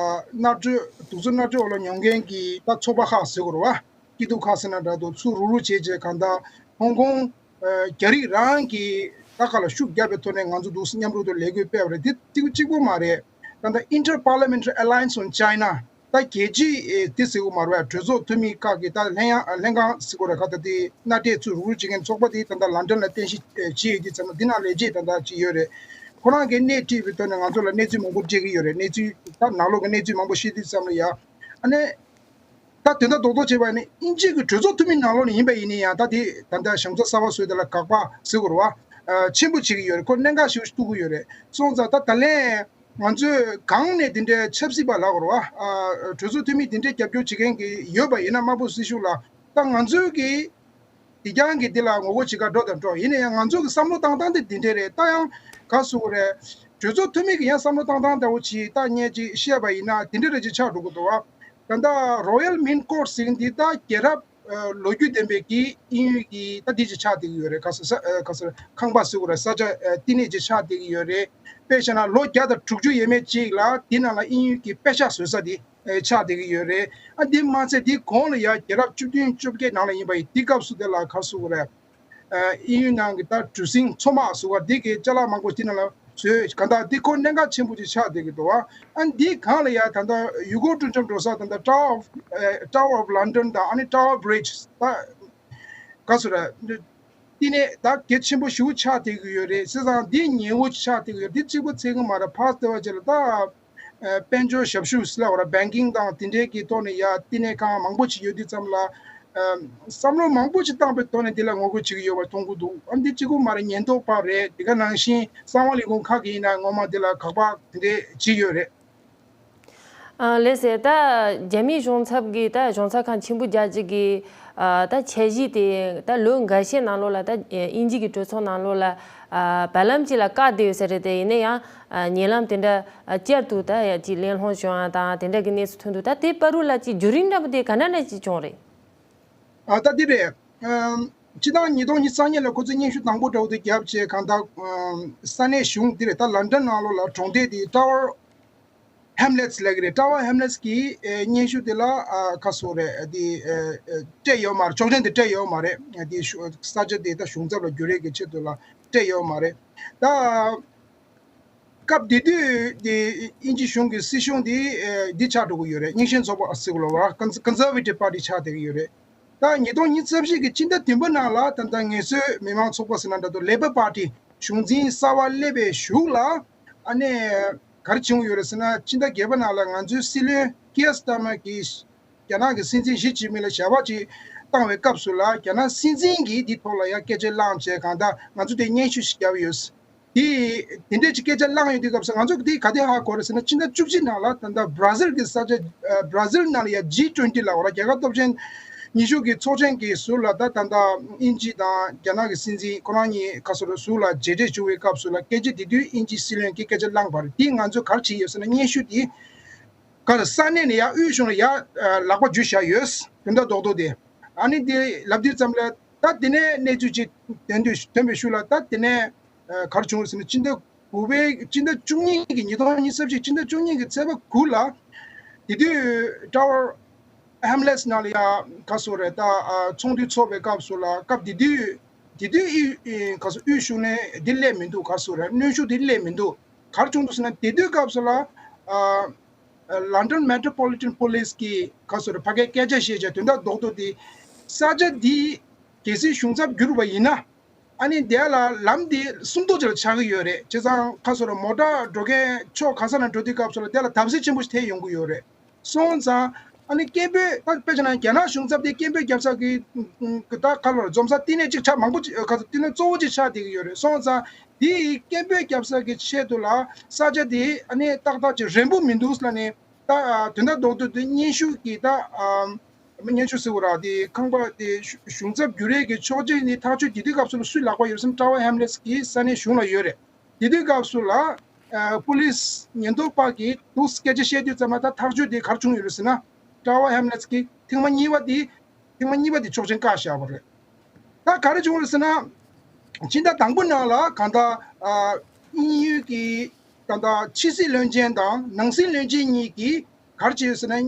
གནམ་གྲུ་གདུག་རྩུབ་གནམ་གྲུའི་འོག་ལ་མྱོང་མཁན་གྱི་ད་ཚོགས་པ་ཁག་ཟེར་དགོས་རེད་བ། སྐྱིད་སྡུག་ཁག་ཟེར་ན་འདྲ་འདུག་ཚུར་རུག་རུག་བྱས་བྱས་གང་ལྟར་ཧོང་ཀོང་ཨ་རྒྱ་རིགས་རང་གི་ད་ག་ལ་ཤུགས་བརྒྱབ་པའི་ཐོག་ནས་ང་ཚོ་འདུག་མཉམ་རུབ་ཏུ་ལས་འགུལ་སྤེལ་བ་རེད། འདི་གཅིག་པུ་གཅིག་པུ་མ་རེད། ད་ལྟ་Inter-Parliamentary Alliance on China ད་རྒྱལ་སྤྱིའི་དེ་ཟེར་དགོས་མ་རེད་བས། གྲོས་ཚོགས་འཐུས་མི་ཁག་གི་ད་ལྷན་ཡང་ལྷན་ཁང་ཟེར་དགོས་རེད། ཁ་ད་དེ་མནའ་འབྲེལ་ཚུར་རུག་རུག་བྱེད་མཁན་ཚོགས་པ་དེ་ད་ལྟ་ལན་ཌན་ལ་རྟེན་གཞི་བྱས་ཡོད་དུས་ཙམ་པ་འདི་ནང་ལས་བྱེད་ད་ལྟ་ཅིག་ཡོད་རེད། ཁོ་རང་གིས་སྣེ་ཁྲིད་པའི་ཐོག་ནས་ང་ཚོ་ལ་གནས་ཚུལ་མང་པོ་སྤྲད་ཀྱི་ཡོད་རེད། གནས་ཚུལ་ད་ནང་ལོགས་ཀྱི་གནས་ཚུལ་མང་པོ་ཤེས་དུས་ཙམ་ལ་ཡ། ཨ་ནི། ད་དོན་དག་རྡོག་རྡོག་བྱས་པ་ཡིན་ན་དབྱིན་ཇི་གི་གྲོས་ཚོགས་འཐུས་མི་ནང་ལོགས་ནས་ཡིན་པ་ཡིན་ན་ཡང་ད་དེ་ད་ལྟ་གཞུང་ཚབ་གསར་པ་བཟོས་དེ་ལ་དགག་པ་ཟེར་དགོས་རེད་བ། ཆེན་པོ་བྱེད་ཀྱི་ཡོད་རེད། ཁོ་གནད་འགག་ཞེ་པོ་ཞིག་གཏོང་གི་ཡོད་རེད། སོང་ཙང་ད་ད་ལན་ང་ཚོས་གང་ནས་དེ་འདྲའི་ཆབ་སྲིད་པ་ལབ་དགོས་རེད་བ། གྲོས་ཚོགས་འཐུས་མི་དེ་འདྲའི་རྒྱབ་སྐྱོར་བྱེད་མཁན་གྱི་ཡོད་པ་ཡིན་ན་དམར་པོ་སྲིད་གཞུང་ལ། ད་ང་ཚོའི་གི་དེ་རྐྱང་གི་འདི་ལ་ངོ་རྒོལ་བྱེད་ག་འགྲོ་དང་འགྲོ། ཡིན་ན་ཡང་ང་ཚོ་གི་བསམ་བློ་བཏང་སྟངས་དེ་འདི་འདྲས་རེད། ད་ཡང་ག་ཟེར་དགོས་རེད། གྲོས་ཚོགས་འཐུས་མི་གི་ཡང་བསམ་བློ་བཏང་སྟངས་འདྲ་བོ་ཅིག་ད་ངས་ཅིག་བཤད་པ་ཡིན་ན་དེ་འདྲ་རེ་ཅིག་ཆགས་འགྲོ་གི་འདུག་བ། ད་ལྟ་Royal Mint Court ཟེར་མཁན་འདི་ད་རྒྱལ་རབས་ཨ་ལོ་རྒྱུས་ལྡན་པའི་གི་དབྱིན་ཡུལ་གི་ད་འདི་ཅིག་ཆགས་བསྡད་ཀྱི་ཡོད་རེད། ག་ཟེར་ས་ཨ་ག་ཟེར་ཁང་པ་ཟེར་དགོས་རེད། ས་ཆ་ཨ་བསྟི་གནས་ཅིག་ཆགས་བསྡད་ཀྱི་ཡོད་རེད། དཔེ་བཞག་ན་ལོ་བརྒྱ་དང་དྲུག་ཅུ་ཡས་མས་ཅིག་ལ་དེ་ནང་ལ་དབྱིན་ཡུལ་གི་པད་ཤག་བཟོ་ས་དེ་ཨེ་ཆགས་བསྡད་ཀྱི་ཡོད་རེད། ཨ་འདི་མ་ཚད་འདི་གོང་ལ་ཡ་རྒྱལ་རབས་བཅུ་བདུན་བཅོ་བརྒྱད་ནང་ལ་ཡིན་པ་ཡིན། འདི་སྐབས་སུ་དེ་ལ་ག་ཟེར་དགོས་རེད། ཨ་དབྱིན་ཡུལ་ནང་གི་ད་གྲུ་གཟིངས་མཚོ་དམག་ཟེར་བ་འདི་གི་ཅ་ལག་མང་པོ་འདི་ནང་ལ་བཟོས། གང་ལྟར་འདི་ཁོ་གནད་འགག་ཆེན་པོ་ཅིག་ཆགས་བསྡད་ཀྱི་འདུག་ཨ་འདི་སྒང་ལ་ཡ་ད་ལྟ་ཡུལ་སྐོར་སྤྲོ་འཆམ་འགྲོ་ས་ད་ལྟ་Tower of ཨ་Tower of London དང་ཨ་ནི་Tower Bridge ད་ག་ཟེར་རེད། བསྟི་གནས་ད་གལ་ཆེན་པོ་ཞེ་པོ་ཆགས་བསྡད་ཀྱི་ཡོད་རེད། བྱས་ཙང་འདི་ཉེ་བོ་ཆགས་བསྡད་ཀྱི་ཡོད། འདི་གཅིག་པོ་ཚད་ཀྱི་མ་རེད། ཕར་ལྟ་བ་ཅིག་ལ་ད་ཨ་དཔལ་འབྱོར་ཞབས་ཞུ་ཟེར་ལབ་པ་རེད། བེང་ཀིང་དང་དེ་འདྲའི་གི་ཐོག་ནས་ཡ་བསྟི་གནས་ཁང་མང་པོ་ཅིག་ཡོད་དུས་ཙམ་ལ་ཨ་བསམ་བློ་མང་པོ་ཅིག་བཏང་པའི་ཐོག་ནས་འདི་ལ་ངོ་རྒོལ་བྱེད་ཀྱི་ཡོད་པ་མཐོང་གི་འདུག་ཨ་འདི་གཅིག་པོ་མ་རེད། ཉེན་རྟོག་པ་རེད། དེ་ག་ནང་བཞིན་གསང་བ་ལས་ཁུངས་ཁག་གིས་ཡིན་ན་ངོ་མ་འདི་ལ་དགག་པ་དེ་འདྲས་བྱེད་ཀྱི་ཡོད་རེད། ཨ་ལགས་སེ། ད་རྒྱ་མིའི་གཞུང་ཚབ་ཀྱིས་ད་གཞུང་ཚབ་ཁང་ཆེན་པོ་རྒྱག་རྒྱུ་གི་ཨ་ད་འཆར་གཞི་དེ་ད་ལོ་འགའ་ཤས་ནང་ལོགས་ལ་ད་དབྱིན་ཇི་གི་གྲོས་ཚོགས་ནང་ལོགས་ལ་ཨ་བར་ལམ་ཅིག་ལ་བཀག་བསྡད་ཡོད་ས་རེད་དེ། ཡིན་ན་ཡང་ཨ་ཉེ་ལམ་དེ་འདྲ་ཨ་བསྐྱར་དུ་ད་ཡ་ཅིག་གླེང་སློང་བྱུང་ཡ་དང་དེ་འདྲ་གི་གནས་ཚུལ་ཐོན་འདུག་ད་དེ་བར་དུ་ལ་ཅིག་བརྒྱུད་རིམ་འདྲ་པོ་དེ་ག་འདྲ་འདྲ་ཅིག་བྱུང་རེད། ཨ་ད་འདི་རེད། ཨམ་སྤྱི་བཏང་ཉིས་སྟོང་ཉི་ཤུ་རྩ་གཉིས་ལ་ཁོ་ཚོས་སྙན་ཞུ་དང་པོ་འདྲ་བོ་དེ་བརྒྱབ་བྱས། གང་ལྟར་ཨམ་ས་གནས་གཞུང་འདི་རེད། ད་ལན་ཌན་ནང་ལོགས་ལ་གྲོང་སྡེ་དེ་Tower Hamlets ལབ་ཀྱི་རེད། Tower Hamlets གི་ཨེ་སྙན་ཞུ་དེ་ལ་ཨ་ག་ཟེར་དགོས་རེད། དེ་ཨེ་ཨེ་སྤྲད་ཡོད་མ་རེད། ཆོག་མཆན་དེ་སྤྲད་ཡོད་མ་རེད། དེ་གཞུ་ས་ཆ་དེ་ད་གཞུང་ཚབ་ལ་བསྒྱུར་ཡས་ཀྱི་ཆེད་དུ་ལ་སྤྲད་ཡོད་མ་རེད། ད་སྐབས་དེ་དུས་དེ་དབྱིན་ཇི་གཞུང་གི་སྲིད་གཞུང་དེ་ཨེ་འདི་ཆགས་འགྲོ་གི་ཡོད་རེད། རྙིང་ཞེན་ཚོགས་པ་ཟེར་གི་ལབ་པ། Cons- Conservative Party ཆགས་བསྡད་ཀྱི་ཡོད་རེད། ད་ཉིས་སྟོང་ཉི་ཤུ་རྩ་བཞི་གི་སྤྱི་ཟླ་བདུན་པ་ནང་ལ་ད་ལྟ་ངལ་རྩོལ་མི་མང་ཚོགས་པ་ཟེར་ན་འདྲ་འདུག Labour Party གཞུང་འཛིན་གསར་པ་སླེབས་པའི་གཞུག་ལ་ཨ་ནི་ག་རེ་བྱུང་ཡོད་རེད་ཟེར་ན། ཕྱི་ཟླ་བརྒྱད་པ་ནང་ལ་ང་ཚོའི་སྲིད་བློན་ཀི་ཡར་སི་ཏར་མར་གྱིས་རྒྱ་ནག་གི་སྲིད་འཛིན་ཞི་ཅིན་ཕིང་ལ་ཞལ་པར་ཅིག་བཏང་བའི་སྐབས་སུ་ལ་རྒྱ་ནག་སྲིད་འཛིན་གྱིས་འདི་ཐོག་ལ་ཡང་སྐད་ཆ་བསླངས་བྱས། གང་ལྟར་ང་ཚོ་དེ་སྙན་ཞུ་ཞིག་བརྒྱབ་ཡོད། དེ་དེ་འདྲས་ཅིག་སྐད་ཆ་བསླངས་ཡོད་དུས་སྐབས་སུ་ང་ཚོ་དེ་ག་དེ་ཧ་གོ་རེད་ཟེར་ན། ཕྱི་ཟླ་བཅུ་གཅིག་ནང་ལ་ད་ལྟ་Brazil གི་ས་ཆ་ཨ་Brazil ནང་ལ་ཡ་G twenty ལབ་པ་རེད། རྒྱལ་ཁབ་སྟོབས་ཆེན་ཉི་ཤུ་གི་ཚོགས་ཆེན་གྱི་ཟུར་ལ་ད་ད་ལྟ་དབྱིན་ཇི་དང་རྒྱ་ནག་གི་སྲིད་འཛིན་ཁོ་རང་གཉིས་ག་ཟེར་ཟུར་ལ་མཇལ་འཕྲད་བྱུང་བའི་སྐབས་སུ་ལ་སྐད་ཆ་དེ་དུས་དབྱིན་ཇིའི་སྲིད་བློན་གྱིས་སྐད་ཆ་བསླངས་པ་རེད། དེ་ང་ཚོས་ག་རེ་བྱས་ཡོད་ཟེར་ན། སྙན་ཞུ་དེ་ག་རེ་ས་གནས་ནས་ཡར་དབུས་གཞུང་ལ་ཡར་ཨ་ལག་པ་འཇུ་བཞག་ཡོད། དོན་དག་རྡོག་རྡོག་དེ། ཨ་ནི་དེ་ལབ་དུས་ཙམ་ལ་ད་དེ་ནས་གནས་ཚུལ་ཅིག་ཐོན་དུས་ཐོན་པའི་ཤུལ་ལ་ད་དེ་ནས་ཨ་ག་རེ་བྱུང་རེད་ཟེར་ན། སྤྱི་ཟླ་དགུ་པའི་སྤྱི་ཟླ་བཅུ་གཉིས་ཀྱི་ཉིས་སྟོང་ཉི་ཤུ་རྩ་གཅིག་སྤྱི་ཟླ་བཅུ་གཉིས་ཀྱི་ཚེས་པ་དགུ་ལ་དེ་དུས་Tower Hamlets ནང་ལ་ཡ་ག་ཟེར་རེད། ད་ཨ་ཚོགས་འདུ་ཚོགས་པའི་སྐབས་སུ་ལ་སྐབས་དེ་དུས་དེ་དུས་ཨི་ཨི་ག་ཟེར་དབུས་གཞུང་ནས་འདི་སླེབས་མི་འདུག་ག་ཟེར་རེད། གནོན་ཤུགས་འདི་སླེབས་མི་འདུག་ག་རེ་བྱུང་འདུག་ཟེར་ན། དེ་དུས་སྐབས་སུ་ལ་ཨ་London Metropolitan Police གིས་ག་ཟེར་རེད། ཕ་གིར་སྐད་ཆ་བཤད་བྱས་དོན་དག་རྡོག་རྡོག་དེ་ས་ཆ་འདི་གལ་སྲིད་གཞུང་ཚབ་བསྒྱུར་བ་ཡིན་ན། ཨ་ནི་དེ་ལ་ལམ་དེ་སུམ་མདོ་ཅིག་ལ་ཆགས་ཀྱི་ཡོད་རེད། བྱས་ཙང་ག་ཟེར་རེད། མོ་ཊ་འགྲོ་མཁན་ཕྱོགས་ག་ས་ནས་འགྲོ་དུས་སྐབས་སུ་ལ་དེ་ལ་བརྡབ་གསིག་ཆེན་པོ་ཞིག་ཐེབས་ཡོང་གི་ཡོད་རེད། སོང་ཙང་ཨ་ནི་སྐད་འབོད་ད་དཔེ་བྱས་ན་རྒྱ་ནག་གཞུང་ཚབ་དེ་སྐད་འབོད་རྒྱབ་ས་གི་ད་ག་ལ་འཛོམས་ས་བསྟི་གནས་གཅིག་ཆགས་མང་པོ་ཅིག་ག་ཚོད་བསྟི་གནས་གཙོ་བོ་ཅིག་ཆགས་བསྡད་ཀྱི་ཡོད་རེད། སོང་ཙང་དེ་ཡི་སྐད་འབོད་རྒྱབ་ས་གི་ཆེད་དུ་ལ་ས་ཆ་དེ་ཨ་ནི་ཏག་ཏག་ཅིག་རན་པོ་མི་འདུག་ལབ་ནས། ད་དོན་དག་རྡོག་རྡོག་དེ་སྙན་ཞུ་གི་ད་སྙན་ཞུ་ཟེར་བ་ར་དེ་ཁང་པ་དེ་གཞུང་ཚབ་བསྒྱུར་ཡས་ཀྱི་ཆོག་མཆན་ནི་ཐག་གཅོད་དེ་དུས་སྐབས་སུ་ལ་སུའི་ལག་པ་ཡོད་ཟེར་ན། Tower Hamlets གི་ས་གནས་གཞུང་ལ་ཡོད་རེད། དེ་དུས་སྐབས་སུ་ལ་ཨ་པུ་ལིས་ཉེན་རྟོག་པ་གིས་འདུག་སྐད་ཆ་བཤད་དུས་ཙམ་ལ་ད་ཐག་གཅོད་དེ་ག་རེ་བྱུང་ཡོད་རེད་ཟེར་ན། Tower Hamlets གི་ཐེངས་མ་གཉིས་པ་དེ་ཐེངས་མ་གཉིས་པ་དེ་ཆོག་མཆན་བཀག་བཞག་པ་རེད། ད་ག་རེ་བྱུང་རེད་ཟེར་ན། ཕྱི་ཟླ་དང་པོ་ནང་ལ་གང་ལྟར་ཨ་དབྱིན་ཡུལ་གྱི་གང་ལྟར་ཕྱི་སྲིད་བློན་ཆེན་དང་ནང་སྲིད་བློན་ཆེན་གཉིས་ཀྱིས་ག་རེ་བྱས་ཡོད་ཟེར་ན།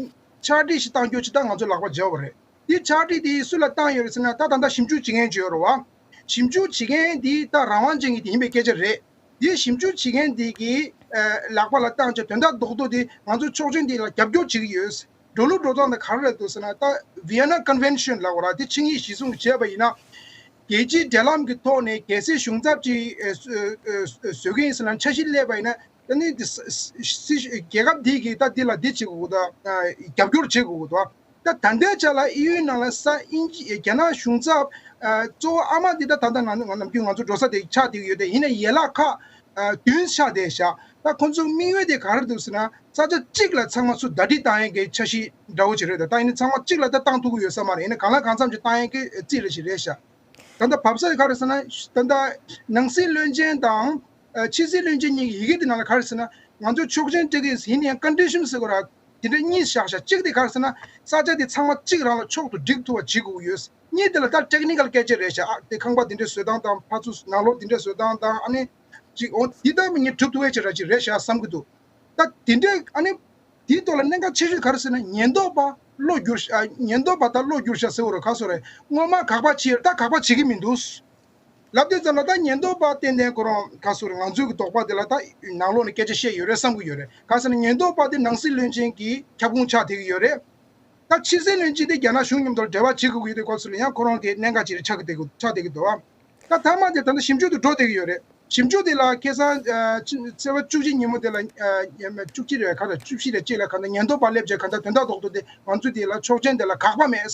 ཕྱག་བྲིས་ཤིག་བཏང་རྒྱུ་ཅིག་ད་ང་ཚོ་ལག་པ་འབྱོར་བ་རེད། དེ་ཕྱག་བྲིས་དེ་སུ་ལ་བཏང་ཡོད་རེད་ཟེར་ན། ད་ད་ལྟ་ཞིབ་འཇུག་བྱེད་མཁན་ཅིག་ཡོད་རེད་བ། ཞིབ་འཇུག་བྱེད་མཁན་དེ་ད་རང་དབང་ཅན་གྱི་དེ་ཡིན་པའི་སྐད་ཆ་རེད། དེ་ཞིབ་འཇུག་བྱེད་མཁན་དེ་གི་ཨ་ལག་པ་ལ་བཏང་བྱས་དོན་དག་རྡོག་རྡོག་དེ་ང་ཚོ་ཆོག་མཆན་དེ་ལ་རྒྱབ་སྐྱོར་བྱེད་ཀྱི་ཡོད། འགྲོ་ལུགས་འགྲོ་སྟངས་དེ་ག་རེ་རེད་འདུག་ཟེར་ན། ད་Vienna Convention ལབ་པ་ར་དེ་ཆིངས་ཡིག་གཞིར་བཟུང་བྱས་པ་ཡིན་ན། རྒྱལ་སྤྱིའི་འབྲེལ་ལམ་གྱི་ཐོག་ནས་གལ་སྲིད་གཞུང་ཚབ་ཅིག་ཨེ་བཟོ་ཨེ་བཟོ་གི་ཡིན་ཟེར་ན། འཆར་གཞི་སླེབས་པ་ཡིན་ན། ད་ནི་འདི་ས་ས་ས་རྒྱལ་ཁབ་འདི་གིས་ད་འདི་ལ་འདི་བྱེད་དགོས་ཀྱི་འདུག་ཨ། རྒྱབ་སྐྱོར་བྱེད་དགོས་ཀྱི་འདུག་ད་ད་ལྟའི་ཆ་ལ་ཨི་ཡུའི་ནང་ལ་ས་དབྱིན་ཇི་རྒྱ་ནག་གཞུང་ཚབ་ཨ་གཙོ་བོ་ཨ་མ་འདི་ད་ད་ལྟ་ང་ང་ནམ་རྒྱུན་ང་ཚོ་འགྲོ་ས་དེ་ཆགས་བསྡད་ཀྱི་ཡོད་དེ། ཡིན་ནའི་ཡན་ལག་ཁག་ཨ་བདུན་ཆགས་བསྡད་ཤག་ད་ཁོང་ཚོའི་དམིགས་ཡུལ་དེ་ག་རེ་འདུག་ཟེར་ན། ས་ཆ་གཅིག་ལ་ཚང་མ་ཚུར་ཟླ་སྒྲིལ་བཏང་ཡས་ཀྱི་འཆར་གཞི་འདྲ་བོ་ཅིག་རེད། ད་ད་ཡིན་ན་ཚང་མ་གཅིག་ལ་ད་བཏང་ཐུབ་ཀྱི་ཡོད་ས་མ་རེད། ཡིན་ན་གང་ལ་གང་འཚམ་ཅིག་བཏང་ཡས་ཀྱི་རྩིས་རེ་ཞིག་རེད་ཤག་ད་ལྟ་བབས་ས་ག་རེ་ཟེར་ན། ད་ལྟ་ནང་སྲིད་བློན་ཆེན་དང་ཨ་ཕྱི་སྲིད་བློན་ཆེན་གཉིས་ཀྱི་ཡི་གེ་དེ་ནང་ལ་ག་རེ་ཟེར་ན། ང་ཚོས་ཆོག་མཆན་སྤྲད་ཀྱི་ཡིན་ཡང་ཀོན་ཌི་ཤན་ཟེར་དགོས་ར། དེ་འདྲ་གཉིས་བཞག་ཤག་གཅིག་དེ་ག་རེ་ཟེར་ན། ས་ཆ་དེ་ཚང་མ་གཅིག་རང་ལ་མཆོག་ཏུ་སྒྲིག་ཐུབ་པ་བྱེད་དགོས་ཡོད། གཉིས་དེ་ལ་ད་ཊེག་ནི་ཀལ་སྐད་ཆ་རེད་ཤག་ཨ་དེ་ཁང་པ་དེ་འདྲ་བཟོ་སྟངས་དང་། ཕར་ཚུར་ནང་ལོགས་དེ་འདྲ་བཟོ་སྟངས་དང་། ཨ་ནི་ཅིག་འོ་དེ་ལྟ་བུ་ངས་གྲུབ་ཐུབ་ཡས་ཅིག་ར་ཅིག་རེད་ཤག་བསམ་གྱི་འདུག་ད་དེ་འདྲའི་ཨ་ནི་དེའི་ཐོག་ལ་གནད་འགག་ཆེ་ཤོས་ག་རེ་ཟེར་ན། ཉེན་རྟོག་པ་བློ་བསྒྱུར་ཤག་ཨ་ཉེན་རྟོག་པ་ད་བློ་བསྒྱུར་ཤག་ཟེར་བ་རེད། ག་སོ་རེད། སྔོན་མ་དགག་པ་བྱས་ཡོད་རེད། ད་དགག་པ་བྱེད་ཀྱི་མི་འདུག་ལབ་དུས་ཙམ་ལ་ད་ཉེན་རྟོག་པ་ཏན་ཏན་ཁོ་རང་ག་སོ་རེད། ང་ཚོའི་གི་དོགས་པ་དེ་ལ་ད་ནང་ལོགས་ནས་སྐད་ཆ་བཤད་ཡོད་རེད་བསམ་གྱི་ཡོད་རེད། ག་ཟེར་ན་ཉེན་རྟོག་པ་དེ་ནང་སྲིད་བློན་ཆེན་གྱི་ཁྱབ་ཁོངས་ཆགས་བསྡད་ཀྱི་ཡོད་རེད། ད་ཕྱི་སྲིད་བློན་ཆེན་དེ་རྒྱ་ནག་གཞུང་མཉམ་དུ་འབྲེལ་བ་བྱེད་དགོས་ཀྱི་ཡོད་དུས་སྐབས་སུ་ལ་ཡང་ཁོ་རང་གི་གནད་འགག་ཅིག་ཆགས་ཀྱི་བསྡད་ཀྱི་ཆགས་བསྡད་ཀྱི་འདུག་ཨ། ད་མཐའ་མ་དེ་ད་ལྟ་ཞིབ་འཇུག་ཏུ་འགྲོ་བསྡད་ཀྱི་ཡོད་རེད། ཞིབ་འཇུག་དེ་ལ་ཁ་སང་ཨ་ཕྱི་ཚེས་པ་བཅུ་གཅིག་ཉིན་མོ་དེ་ལ་ཨ་ཡ་མ་བཅུ་གཅིག་རེད། ག་ད་བཅུ་བཞི་རེད། ཅིག་ལ་ག་ད་ཉེན་རྟོག་པ་སླེབས་བྱས་ག་ད་དོན་དག་རྡོག་རྡོག་དེ་ང་ཚོ་དེ་ལ་ཆོག་མཆན་དེ་ལ་དགག་པ་མེད།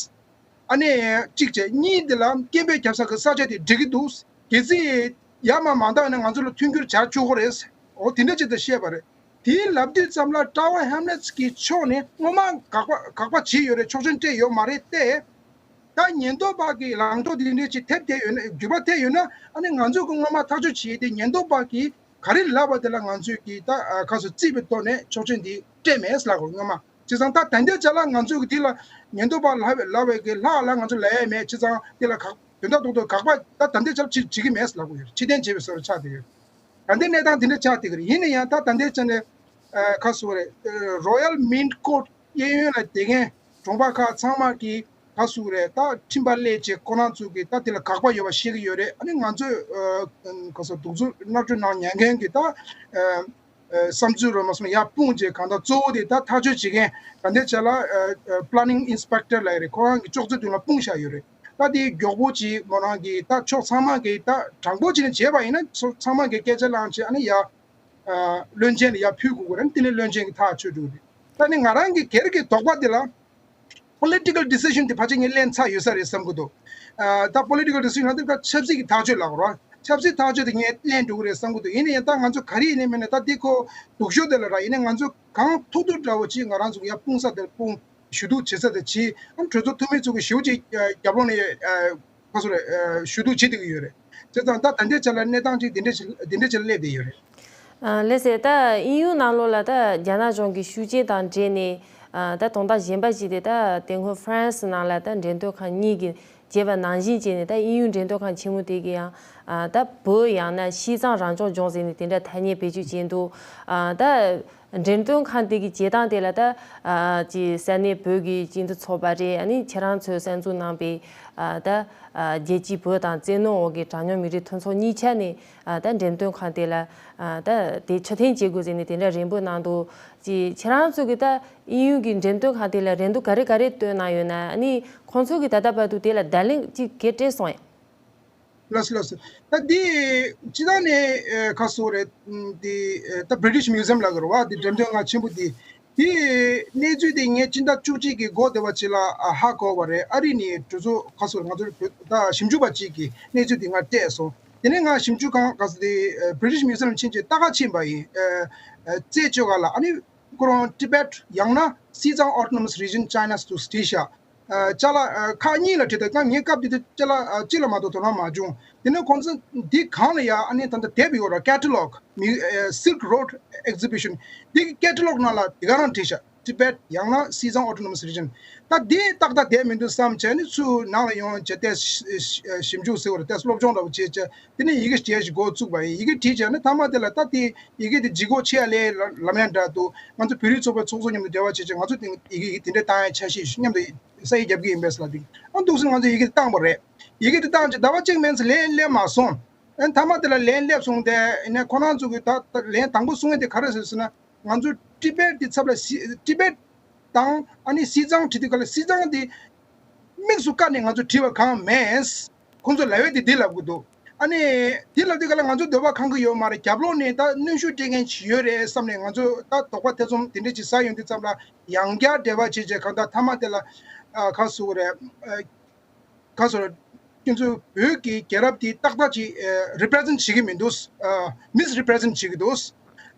ཨ་ནི་གཅིག་བྱས། གཉིས་དེ་ལ་སྐད་འབོད་རྒྱབ་ས་གི་ས་ཆ་དེ་འགྲིག་གི་འདུག་གལ་སྲིད་ཡར་མར་མ་འདང་ན་ང་ཚོ་ལ་མཐུན་འགྱུར་བྱ་ཆོག་གི་རེད། འོ་དེ་འདྲ་ཅིག་ད་བཤད་པ་རེད། དེའི་ལབ་དུས་ཙམ་ལ་ཀྲ་ཝ་ཧེམ་ལེ་ཊི་གི་ཕྱོགས་ནས་སྔོན་མ་དགག་པ་དགག་པ་བྱས་ཡོད་རེད། ཆོག་མཆན་སྤྲད་ཡོད་མ་རེད་དེ། ད་ཉེན་རྟོག་པ་གི་ལངས་ཕྱོགས་དེ་འདྲ་ཅིག་ཐེབས་བསྡད་ཡོད་ན། འགྱུར་བ་ཐེབས་ཡོད་ན། ཨ་ནི་ང་ཚོ་གི་སྔོན་མ་ཐག་གཅོད་བྱས་ཏེ་ཉེན་རྟོག་པ་གིས་ག་རེ་ལབ་པ་དེ་ལ་ང་ཚོས་ཀྱིས་ད་ཁ་སོ་རྩིས་པའི་ཐོག་ནས་ཆོག་མཆན་འདི་སྤྲད་མེད་ལབ་དགོས་སྔོན་མ། བྱས་ཙང་ད་ད་ལྟའི་ཆ་ལ་ང་ཚོས་ཀྱིས་དེ་ལ་ཉེན་རྟོག་པ་ལབ་ལབ་པའི་གི་ལྷག་ལ་ང་ཚོ་ལབ་ཡ་མེད། བྱས་ཙང་དེ་ལ་དགག་དོན་དག་རྡོག་རྡོག་དགག་པ་ད་ད་ལྟའི་ཆ་ལ་བྱེད་བྱེད་ཀྱི་མེད་ལབ་དགོས་ཡོད། ཕྱིར་འཐེན་བྱས་པའི་བཟོ་འདྲ་ཆགས་བསྡད་ཡོད། ད་ལྟའི་གནས་སྟངས་དེ་འདྲ་ཆགས་བསྡད་ཀྱི་རེད། ཡིན་ན་ཡང་ད་ད་ལྟའི་ཆ་ནས་ཁ་སོ་རེད། Royal Mint Court གཡས་གཡོན་ལ་བསྡད་མཁན་གྲོང་པ་ཁག་ཚང་མ་གིས་ག་ཟེར་དགོས་རེད། ད་ཁྲིམས་པ་སླེབས་བྱས་ཁོ་རང་ཚོ་གིས་ད་དེ་ལ་དགག་པ་ཡོད་པ་ཤེས་ཀྱི་ཡོད་རེད། ཨ་ནི་ང་ཚོས་ཨ་ག་ཟེར་གདུག་རྩུབ་མནར་གཅོད་གནང་ཉན་མཁན་གྱི་ད་ཨ་ཨ་བསམ་ཚུལ་རོ་མ་སོང་ཡར་སྤུངས་བྱས། གང་ལྟར་གཙོ་བོ་དེ་ད་ཐག་གཅོད་བྱེད་མཁན་ད་ལྟའི་ཆ་ལ་ཨ་ཨ་Planning Inspector ལབ་ཡ་རེད། ཁོ་རང་གི་ཅོག་ཙེ་མདུན་ལ་སྤུངས་བཞག་ཡོད་རེད། ད་དེ་མགྱོགས་པོ་ཅིག་མོ་རང་གིས་ད་ཕྱོགས་ཚང་མ་གིས་ད་དྲང་པོ་བྱས་ནས་བྱས་པ་ཡིན་ན་ཚོ་ཚང་མ་གིས་སྐད་ཆ་བླངས་བྱས། ཨ་ནི་ཡར་ཨ་བློན་ཆེན་ལ་ཡར་ཕུལ་དགོས་ཀྱི་རེད། དེ་ནས་བློན་ཆེན་གྱིས་ཐག་གཅོད་འགྲོ་གི་རེད། ད་ནི་ང་རང་གི་སྒེར་གྱི་དོགས་པ་འདི་ལ་Political decision དེ་ཕལ་ཆེར་ངས་ལེན་ཚར་ཡོད་ས་རེད་བསམ་གྱི་འདུག་ཨ་ད་Political decision ལ་དེ་ད་ཆབ་སྲིད་ཀྱི་ཐག་གཅོད་ལབ་དགོས་རེད། ཆབ་སྲིད་ཐག་གཅོད་དེ་ངས་ལེན་འགྲོ་གི་རེད་བསམ་གྱི་འདུག་ཡིན་ན་ཡང་ད་ང་ཚོ་ག་རེ་ཡིན་ནའི་མིན་ནའི་ད་དེ་ཁོ་སྡུག་ཤོས་དེ་ལ་ར། ཡིན་ནའི་ང་ཚོ་གང་ཐུབ་ཐུབ་འདྲ་བོ་ཅིག་ང་རང་ཚོ་གི་ཡར་སྤུངས་ས་དེར་སྤུངས། ཞུ་གཏུག་བྱེད་ས་དེ་བྱེད། ཨ་གྲོས་ཚོགས་འཐུས་མི་ཚོ་གི་ཞེ་པོ་ཅིག་ཨ་རྒྱབ་ལོགས་ནས་ཨ་ག་ཟེར་དགོས་རེད། ཨ་ཞུ་གཏུག་བྱེད་བསྡད་ཀྱི་ཡོད་རེད། བྱས་ཙང་ད་ད་ལྟའི་ཆ་ལ་གནས་སྟངས་ཅིག་དེ་འདྲ་ཞིག་དེ་འདྲ་ཞིག་སླེབས་བསྡད་ཡོད་རེད། ཨ་ལགས་སེ། ད་དབྱིན་ཡུལ་ནང་ལོགས་ལ་ད་རྒྱ་ནག་གཞུང་གི་ཤུགས་རྐྱེན་དང་འབྲེལ་ནས་ཨ་ད་དོན་དག་གཞན་པ་ཞིག་དེ། ད་དེ་སྔོན་ཧྥ་རན་སི་ནང་ལ་ད་འགྲེམས་སྟོན་ཁང་གཉིས་ཀྱིས་བྱས་པ་ནང་བཞིན་བྱས་ནས། ད་དབྱིན་ཡུལ་འགྲེམས་སྟོན་ཁང་ཆེན་མོ་དེ་གིས་ཡང་ཨ་ད་བོད་ཡང་ན་ཤིས་ཙང་རང་སྐྱོང་ལྗོངས་ཟེར་ནས་དེ་འདྲ་ཐ་སྙད་བེད་སྤྱོད་བྱས་འདུག་ཨ་ད་འགྲེམས་སྟོན་ཁང་དེ་གི་བྱེད་སྟངས་དེ་ལ་ད་ཨ་ཅིག་ས་གནས་བོད་ཀྱི་སྤྱི་མཐུན་ཚོགས་པ་རེད། ཨ་ནི་ཁྱེད་རང་ཚོས་གསར་འཛུགས་གནང་པའི་ཨ་ད་ཨ་རྒྱལ་སྤྱིའི་བོད་དང་བཙན་གནོན་འོག་གི་གྲངས་ཉུང་མི་རིགས་མཐུན་ཚོགས་གཉིས་ཆ་ནས་ཨ་ད་འགྲེམས་སྟོན་ཁང་དེ་ལ་ཨ་ད་དེ་ཕྱིར་འཐེན་བྱེད་དགོས་ཟེར་ནས་དེ་འདྲ་རེ་འབོད་གནང་འདུག་ཅིག་ཁྱེད་རང་ཚོ་གི་ད་དབྱིན་ཡུལ་གྱི་འགྲེམས་སྟོན་ཁང་དེ་ལ་རེ་འདུན་ག་རེ་ག་རེ་བཏོན་གནང་ཡོད་ན། ཨ་ནི་ཁོང་ཚོ་གིས་ད་ལྟ་བར་དུ་དེ་ལ་བརྡ་ལན་ཅིག་ག་རེ་སྤྲད་སོང་ཡ། ལགས་སོ་ལགས་སོ། ད་འདི་སྤྱི་བཏང་ནས་ཨ་ག་ཟེར་དགོས་རེད། འདི་ཨ་ད་British Museum ལབ་དགོས་རེད་བ། འདི་འགྲེམས་སྟོན་ཁང་ཆེན་པོ་འདི། དེའི་གནས་ཚུལ་དེ་ངས་སྤྱི་ཟླ་བཅུ་གཅིག་གི་འགོ་དེ་བ་ཅིག་ལ་ཨ་ཧ་གོ་བ་རེད། ཨ་རི་ནས་གྲོས་ཚོགས་ག་ཟེར་དགོས་རེད། ང་ཚོ་བོད་ད་ཞིབ་འཇུག་པ་ཅིག་གིས་གནས་ཚུལ་དེ་ང་སྤྲད་སོང་། དེ་ནས་ང་ཞིབ་འཇུག་ཁང་ག་ཟེར་དེ་ཨ་British Museum ཕྱིན་བྱས་ལྟ་ག་ཕྱིན་པ་ཡིན། ཨ་ཨ་རྩེ་བཅུ་པ་ལ། ཨ་ནི་ཁོ་རང་Tibet ཡང་ན་Xizang Autonomous Region China ཟེར་བྲིས་ཤག་ཨ་ཅ་ལག་ཨ་ཁག་གཉིས་ལ་བྲིས་འདུག་ད་ངའི་སྐབས་དེ་དུས་ཅ་ལག་ཨ་གཅིག་ལ་མ་གཏོགས་དོ་སྣང་མ་བྱུང་། དེ་ནས་ཁོང་ཚོ་འདི་སྒང་ལ་ཡ་ཨ་ནི་ད་ལྟ་དེབ་ཡོད་ར། Catalog མི་ཨ་Silk Road Exhibition འདི་གི་Catalog ནང་ལ་དེ་ག་རང་བྲིས་ཤག Tibet ཡང་ན་Xizang Autonomous Region། ད་འདི་ཏག་ཏག་བསྡད་མི་འདུག་བསམ་བྱས་ནས་ཚུར་ནང་ལ་ཡོང་བྱས་ཏེ་ཞིབ་འཇུག་ཟེར་བ་རེད། ཏེ་སློབ་སྦྱོང་འདྲ་བོ་བྱས་བྱས། དེ་ནས་ཡི་གེ་བྲིས་ཤིག་འགོ་བཙུགས་པ་ཡིན། ཡི་གེ་བྲིས་བྱས་ནས་མཐའ་མ་དེ་ལ་ད་དེ་ཡི་གེ་དེ་ལྗིད་ཁོག་ཆེ་ཡ་ལས་ལམ་ཡ་འདྲ་འདུག་ང་ཚོ་བོད་རིགས་ཚོགས་པའི་ཚོགས་གཙོ་མཉམ་དུ་འབྲེལ་བ་བྱས་བྱས་ང་ཚོ་དེ་ཡི་གེ་དེ་འདྲ་བཏང་ཡ་འཆར་གཞི་མཉམ་དུ་ས་ཡིག་རྒྱབ་ཀྱི་ཡིན་པས་ལབ་དུས། ཨ་འདུག་སེ་ང་ཚོ་ཡི་གེ་དེ་བཏང་བ་རེད། ཡི་གེ་དེ་བཏང་བྱས་ཟླ་བ་གཅིག་མན་ཙམ་ལན་སླེབས་མ་སོང་། ཨ་མཐའ་མ་དེ་ལ་ལན་སླེབས་སོང་སྟེ། ཨ་ནི་ཁོ་རང་ཚོ་གིས་ད་ད་ལན་དང་པོ་གསུང་ཡ་དེ་ག་རེ་ཟེར་ཟེར་ན། ང་ཚོ་ཊི་བེཊ་དེ་ཚབ་ལ་སི་ཊི་བེཊ་དང་ཨ་ནི་སི་ཙང་བྲིས་དུས་ག་ལ་སི་ཙང་དེ་དམིགས་སུ་བཀར་ནས་ང་ཚོ་བྲིས་པ་གང་མེད། ཁོང་ཚོ་ལབ་ཡས་དེ་འདི་ལབ་གི་འདུག་ཨ་ནི་དེ་ལབ་དུས་ག་ལ་ང་ཚོ་འདོད་པ་ཁེངས་གི་ཡོད་མ་རེད། རྒྱབ་ལོགས་ནས་ད་གནོན་ཤུགས་སྤྲད་མཁན་ཅིག་ཡོད་རེད་བསམ་ནས་ང་ཚོ་ད་དོགས་པ་ཐེ་ཚོམ་དེ་འདྲ་ཅིག་ཟ་ཡོང་དུས་ཙམ་ལ་ཡང་བསྐྱར་འབྲེལ་བ་བྱས་བྱས་གང་ལྟར་མཐའ་མ་དེ་ལ་ཨ་ག་ཟེར་དགོས་རེད། ཨ་ག་ཟེར་དགོས་རེད། ཁྱོད་ཚོ་བོད་ཀྱི་རྒྱལ་རབས་དེ་ཏག་ཏག་ཅིག་ཨ་རི་པི་རི་ཛེན་བྱེད་ཀྱི་མི་འདུག་ཨ་མིས་རི་པི་རི་ཛེན་བྱེད་ཀྱི་འདུག་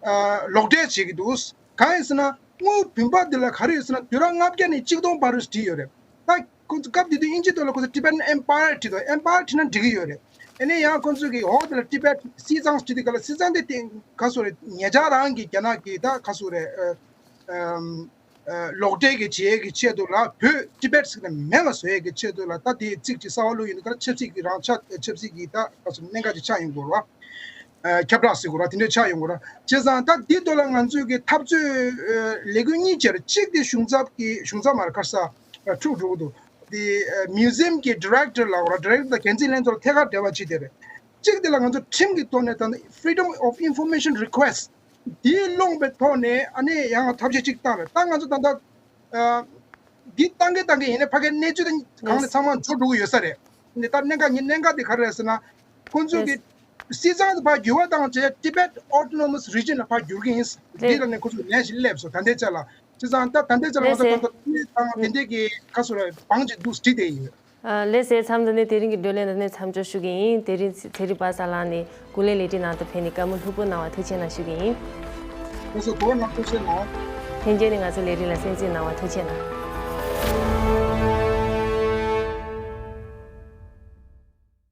ཨ་ལོག་འགྲེལ་བྱེད་ཀྱི་འདུག་གང་ཡིན་ཟེར་ན་དངུལ་བུམ་པ་འདི་ལ་ག་རེ་ཡོད་ཟེར་ན་དུས་རབས་ལྔ་བརྒྱ་ནས་གཅིག་སྟོང་བར་དུ་བྲིས་ཡོད་རེད། ད་ཁོ་ཚོ་སྐབས་དེ་དུས་དབྱིན་ཇིའི་ཐོག་ལ་ཁོ་ཚོ་Tibetan Empire བྲིས་འདུག Empire བྲིས་ན་འགྲིག་གི་ཡོད་རེད། ཨ་ནི་ཡང་ཁོ་ཚོ་གིས་འོག་དེ་ལ་ཊི་བེཊ་སི་ཙང་བྲིས་དུས་ག་ལ་སི་ཙང་དེ་དེ་ག་ཟེར་དགོས་རེད། ཉེ་ཆར་རང་གི་རྒྱ་ནག་གི་ད་ག་ཟེར་དགོས་རེད། ཨ་ཨམ་ཨ་ལོག་འགྲེལ་གྱི་བྱེད་ཡས་ཀྱི་ཆེད་དུ་ལ་བོད་ཊི་བེཊ་ཟེར་ནས་མེད་པ་བཟོ་ཡས་ཀྱི་ཆེད་དུ་ལ་ད་དེ་ཚིག་ཅིག་གསར་པ་བླུགས་ཡོང་དུས་ག་ལ་ཆབ་སྲིད་ཀྱི་རང་ཆ་ཆབ་སྲིད་ཀྱི་ད་ག་ཟེར་གནད་འགག་ཅིག་ཆགས་ཡོང་གི་རེད་བ། ཨ་ཁྱབ་བསྒྲགས་ཟེར་དགོས་ར་དེ་འདྲ་ཆགས་ཡོང་གི་ར། བྱས་ཙང་ད་འདི་ཐོག་ལ་ང་ཚོས་ཀྱི་འཐབ་རྩོད་ཨ་ལས་འགུལ་གཉིས་བྱས་ར། གཅིག་དེ་གཞུང་ཚབ་ཀྱི་གཞུང་ཚབ་མར་ཁར་ས་ཨ་འཁྲུག་འགྲོ་གི་འདུག་དེ་ཨ་མིའུ་ཛི་ཡམ་གྱི་ཌི་རེག་ཊར་ལ་འོ་ར་ཌི་རེག་ཊར་དང་འགན་འཛིན་ལྷན་ཚོགས་ལ་ཐད་ཀར་འབྲེལ་བ་བྱེད་དེ་རེད། གཅིག་དེ་ལ་ང་ཚོ་ཁྲིམས་ཀྱི་ཐོག་ནས་ད་Freedom of Information Request དེའི་སློང་པའི་ཐོག་ནས་ཨ་ནི་ཡང་ཐབས་ཤེས་གཅིག་བཏང་རེད། ད་ང་ཚོ་ད་ལྟ་ཨ་འདི་བཏང་གི་བཏང་གི་ཡིན་ནའི་ཕ་གའི་གནས་ཚུལ་དེ་གང་ནས་ཚང་མ་འབྱོར་འགྲོ་གི་ཡོད་ས་རེད། འདི་ལྟར་གནད་འགག་གི་གནད་འགག་དེ་ག་རེ་རེད་ཟེར་ན། ཁོང་ཚོས་ཀྱི་སྲིད་གཙང་དུ་ཕར་འགྱུར་བ་བཏང་བྱས་Tibet Autonomous Region ལ་ཕར་འགྱུར་གི་ཡིན། འདི་ལ་ནས་ཁོ་ཚོས་ལན་ཞིག་སླེབས་སོང་ད་ལྟའི་ཆ་ལ། བྱས་ཙང་ད་ད་ལྟའི་ཆ་ལ་ང་ཚོ་ད་ལྟ་དེ་དང་དེ་འདྲས་ཀྱི་ཁ་སོ་ར་བང་ཅིག་འདུག་བྲིས་བསྡད་ཡོད། ཨ་ལགས་སེ། མཚམས་འདི་ནས་དེ་རིང་གི་བགྲོ་གླེང་འདི་ནས་མཚམས་འཇོག་ཞུ་གི་ཡིན། དེ་རིང་ཚེ་རིང་པ་སངས་ལགས་ནས་སྐུ་ལས་ལས་རིམ་ནང་དུ་ཕེབས་ནས་བཀའ་མོལ་ལྷུག་པོ་གནང་བ་ཐུགས་རྗེ་གནང་ཞུ་གི་ཡིན། ཁོང་ཚོ་གོ་བ་གནང་ཐུགས་རྗེ་གནང་། ལྷན་རྒྱས་ནས་ང་ཚོ་ལས་རིམ་ལ་གསན་གཟིགས་གནང་བ་ཐུགས་རྗེ་གནང་།